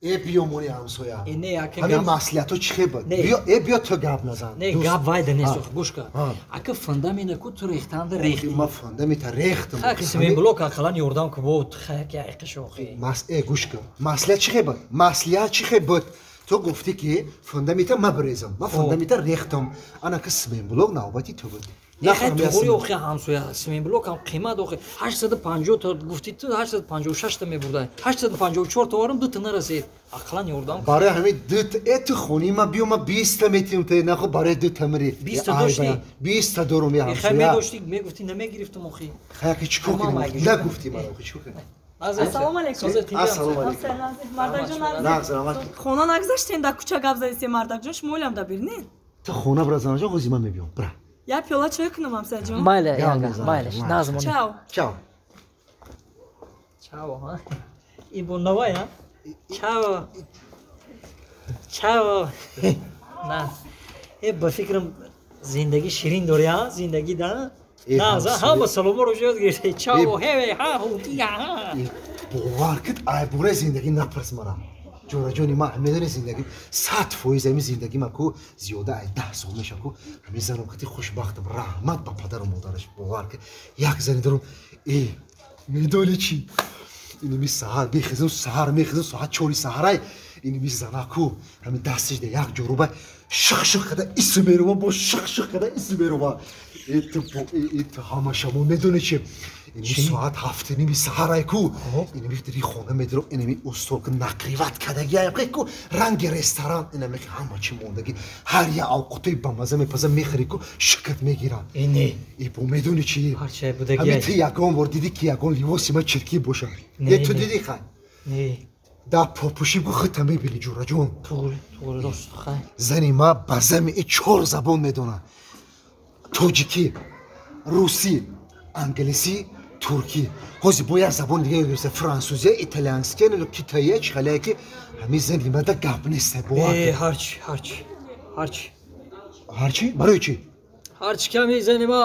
Э биёмони ҳамсоя. Ҳамин маслиҳатҳо чӣ хел буд? Э биё ту гап назан. Не, гап вайда нест, гӯш кун. Ака фундамента ку ту рехтанда рехти. Ма фундамента рехтам. Ха, семенблок ақаллан ёрдам ку бо хаяк яқиш охи. Э гӯш кун. Маслиҳат чӣ хел буд? Маслиҳат чӣ хел буд? Ту гуфтӣ ки фундамента ма бирезам. Ма фундамента рехтам. Ана ки семенблок навбати ту буд. Туғри охи ҳамсоя, семенблок ҳам қимат охи. 850 та гуфтӣ ту 856 та мебурдай. 854 та оварам, дута нарасид. Ақаллан ёрдам. Барои ҳамин дута э ту хони ма биё ма 20 та метиҳам та нахо барои дута мири. 20 та доштӣ? 20 та дорум я ҳамсоя. Хай медоштӣ, мегуфтӣ намегирифтам охи. Хай ки чӣ кор кунем? Нагуфтӣ мара охи чӣ кор кунем? Ассалому алайкум. Ассалому алайкум. Мардакҷон нағз. Хона нагузаштем, дар кӯча гап задисем мардакҷон, шумо олам да бирнед. Ту хона бира занҷон, ҳозир ман мебиём. Бира. Я пиёла чой кунам ҳамсаяҷон? Майли, майли, нағз монед. Чао. Чао. Чао, ҳа? Ин бо навай, ҳа? Чао. Чао. На. Э ба фикрам зиндагӣ ширин дори, ҳа? Зиндагӣ да? Нағз, ҳама саломоро ёд гирифте. Чао, хеве, ҳа, ҳу, тия, ҳа. Бовар кит, ай бораи зиндагӣ напурс мара. Ҷораҷони ман медони зиндагӣ 100% ҳамин зиндагӣ ма ку зиёда ай 10 сол меша ку ҳамин занам хати хушбахтам, раҳмат ба падару модараш. Бовар ки як зани дорам. Э медони чӣ? Иними саҳар мехезам, саҳар мехезам, соат 4 саҳарай иними зана ку ҳамин дастиш да як ҷоруба шиқ шиқ када ису мерува, бо шиқ шиқ када ису мерува. Э ту ҳама шамо медони чӣ? Иними соат 7:30 саҳарай ку иними дири хона медирам, иними устол ки накриват кадагиаям ку ранги ресторан, инами ҳама чӣ мондагӣ, ҳар як авқотои бамаза мепаза мехӯри ку шикат мегирам. Э не. Э бо медони чӣ? Ҳарчай будагиай. Ҳамин ту ягон бор дидӣ ки ягон либоси ма чиркӣ боша? Э ту дидӣ хай? Не. Да попӯшӣ гу худта мебинӣ ҷураҷон. Туғри, туғри, рост, хай. Зани ма ба зами и 4 забон медонад: тоҷикӣ, русӣ, англисӣ, туркӣ. Ҳозир бо як забон дига ёд, франсузия, италианския, китаия, чӣ халия ки ҳамин зани мада гап нест. Бовар Э ҳарчи, ҳарчи, ҳарчи. Ҳарчи? Барои чӣ? Ҳарчи ки ҳамин зани ма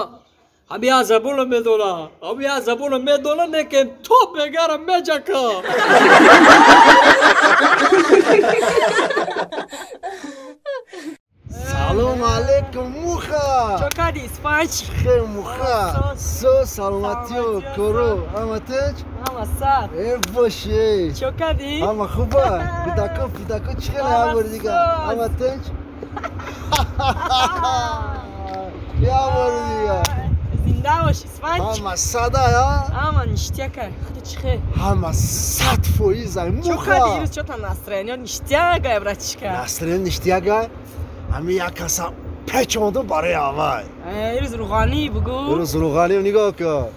ҳамин як забонро медона, ҳамин як забонро медона, лекин то бегара меҷака. Салом алейкум, муха. Чо кардӣ, Исфанч? Хел муха. Со саломатиё, коро, ҳама тинч? Ҳама сад. Э боши. Чо кардӣ? Ҳама хуба. Кӯдако, пӯдако чӣ хел ҳар бори дига? Ҳама тинч? Я бори дига. Зинда бош, Исфанч. Ҳама сада, ҳа? Ҳама ништяка. Худи чӣ хел? Ҳама 100% ай муха. Чо кардӣ ирӯз, чо та настроение ништяга, братишка? Настроение ништяга? Ҳамин як каса печонду барои аввал. Ирӯз рӯғанӣ бугӯ. Ирӯз рӯғанӣ нигоҳ кун.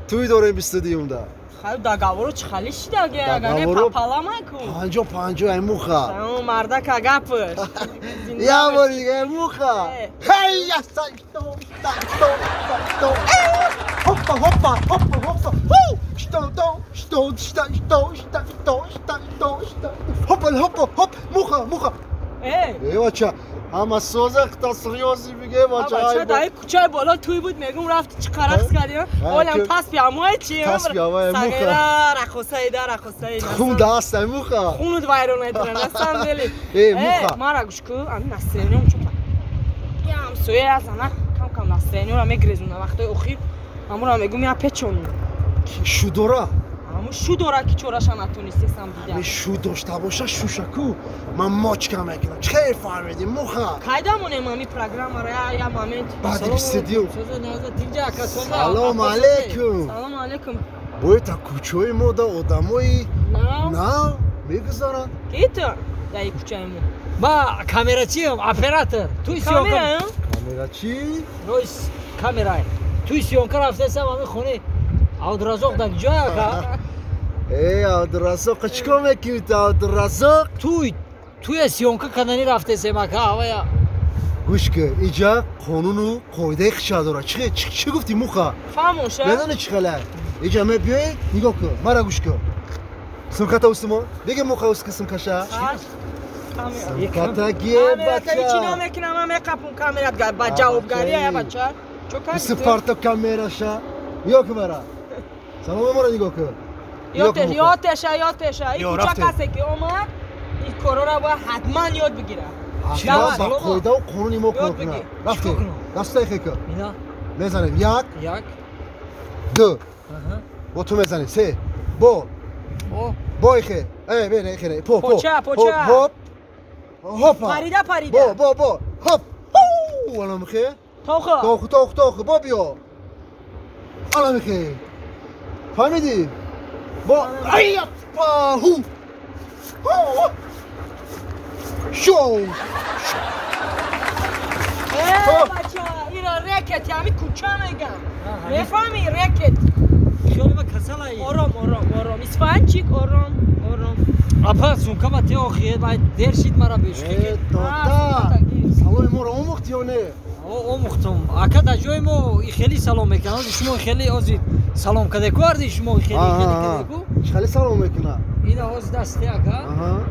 Тӯй дорем 22-юмда. Хай договору чӣ хали шидаги, агане папалама ку. 50-50 ай муха. Мардака гапш. Я бори дига ай муха. Ҳей яса што што што. Хоппа хоппа хоппа хоппа. Ху! Што што што што што што што што што. Хоппа хоппа хоп муха муха. Э Э бача, ҳама соза хта серьёзӣ биге бача. Бача дар кӯчаи боло тӯй буд, мегум рафти чӣ қарақс кардем. Олам таспи ҳамои чи? Таспи ҳамои муха. Сагира рақосаида рақосаида. Хун даст ай муха. Хунут вайрон метра, на самом деле. Э муха. Мара гӯш ку, ами настроением чӯ. Я ҳамсоя зана кам кам настроениеро мегрезуна вақтои охир. Ҳамура мегум я печону. Шу дора? Ҳамун шу дора ки чораша натонистесам дида. Ҳамин шу дошта боша, шушаку ман мочка мекунам. Чӣ хел фаҳмидӣ муха? Кайда монем ҳамин программаро я момент. Баъди 22. Салом алейкум. Салом алейкум. Бояд та кӯчаи мо да одамои нав мегузаранд. Ки ту дар кӯчаи мо? Ма камерачиам, оператор. Туи съёмка. Камерачи? Ройс камера. Туи съёмка рафтесам ҳамин хони Абдуразоқ дар ҷоя ака? Э Абдуразоқ чӣ кор мекунӣ ту Абдуразоқ? Туя съёмка кардани рафтесем ака, авая. Гӯш кун, иҷа қонуну қоидаи хиша дорад. Чӣ гуфтӣ муха? Фаҳмоша? Медонӣ чӣ хеле? Иҷа мебиёӣ, нигоҳ кун, мара гӯш кун. Сумката усумо? Беги муха уски сумкаша. Сумката гие бача. Чӣ намекунам, ман меқапум камерат ба ҷавобгарӣ я бача. Чо кардӣ? Бисупарто камераша. Нигоҳ кун мара. Салом мара нигоҳ кун. Ётеша, ётеша. И кӯча касе ки омад, Ин корора бояд ҳатман ёд бигирад. Ҳатман ба қоидаву қонуни мо кор кунад. Рафтем. Дастаи хека. Мезанем. Як. Як. Ду. Бо ту мезанем. Се. Бо. Бо ихе. Э, бе, ихе. По, по. Поча, поча. Хоп. Хопа. Парида, парида. Бо, бо, бо. Хоп. Ала михе. Тохо. Тохо, тохо, тохо. Бо биё. Ала михе. Фаҳмидӣ? Бо. Ай, па, ху. Шоу. Э, бача, ира рекет, ҳами кӯча мегам. Мефаҳмӣ рекет? Хиёли ма касалай. Ором, ором, ором. Исфанчик, ором, ором. Апа, сумкама те охир, вай дер шид мара бешухӣ. Э, дода. Саломи моро омӯхтӣ ё не? Омӯхтум. Ака, дар ҷои мо хеле салом мекунад. Ози шумо хеле ози салом кардеку, арди шумо хеле хеле кардеку. Хеле салом мекунад. Ина ози дасте ака.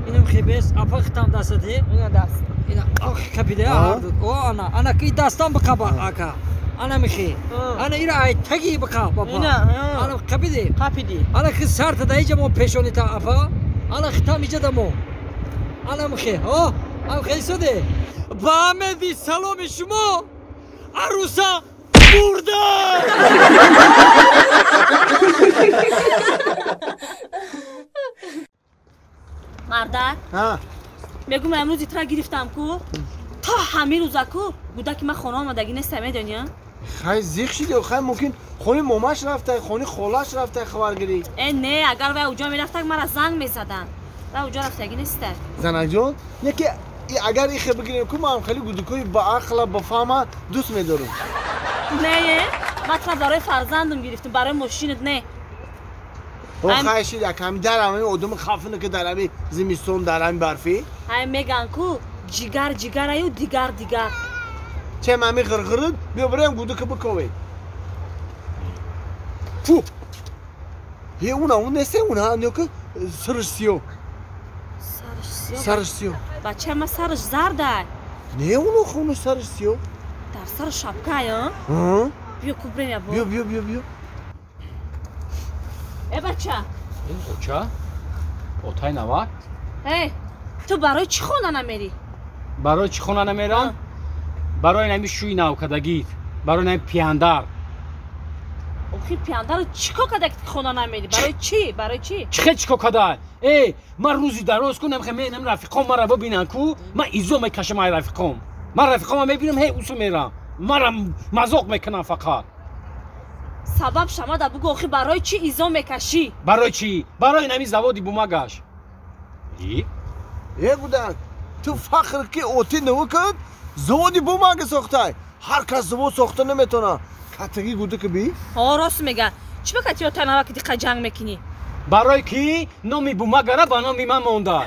Инам хебес, апа хитам дастате. Ина даст. Ина ах капиде ҳарду. О ана, ана ки дастам биқаба ака. Ана михи. Ана ира ай таги биқа бапа. Ина, ана қапиди. Қапиди. Ана ки сарта да иҷа мо пешонита апа. Ана хитам иҷа да мо. Ана михи. О, ам хеле соде. Ба амеди саломи шумо аруса бурда. Мардак, мегум имрӯз итра гирифтам ку то ҳамин рӯза ку гудаки ман хона омадагӣ неста, медонӣ? Хай зиқ шиди, хай мумкин хони момаш рафта, хони холаш рафта хабаргирӣ. Э не, агар вай уҷо мерафтак мара занг мезадан. Вай уҷо рафтагӣ неста. Занакҷон, яке агар ихе бигирем ку ман хеле гудукои ба ақла ба фаҳма дӯст медорам. Не, ман тра барои фарзандам гирифтам, барои мошинат не. Хай шид, аками дар ҳамин одами хафине ки дар ҳамин зимистон, дар ҳамин барфӣ. Ҳай меган ку ҷигар ҷигараю дигар дигар. Чем ҳамин ғирғирид, биё бирем гудука биковем. Фу! Е, уна, он несте, уна, нёки сараш сиё. Сараш сиё? Сараш сиё. Бача ма сараш зарда. Не, уно хуну сараш сиё. Дар сараш шапкая? Ҳа. Биё ку бирем я бо. Биё, биё, биё, биё. Э бача. Оча? Отай навак? Э, ту барои чӣ хона намерӣ? Барои чӣ хона намерам? Барои нами шӯи навкадагит, барои нами пияндар. Охи пияндарро чӣ кор карда ки хона намерӣ? Барои чӣ? Барои чӣ? Чӣ хел чӣ кор карда? Э, ман рӯзи дароз ку намхе менам рафиқом мара бибинан ку, ман изо мекашам ай рафиқом. Ман рафиқома мебинам, ҳей усу мерам. Мара мазоқ мекунам фақат. Сабаб шамада бугу, охи барои чӣ изо мекашӣ? Барои чӣ? Барои нами заводи бумагаш. Э гудак, ту фахр ки оти навукад, заводи бумага сохтай. Ҳар кас завод сохта наметавонад. Катаги гудака би? Ҳо, рост мега. Чӣ ба кати ота наваки диққа ҷанг мекунӣ? Барои ки номи бумагара ба номи ман монда.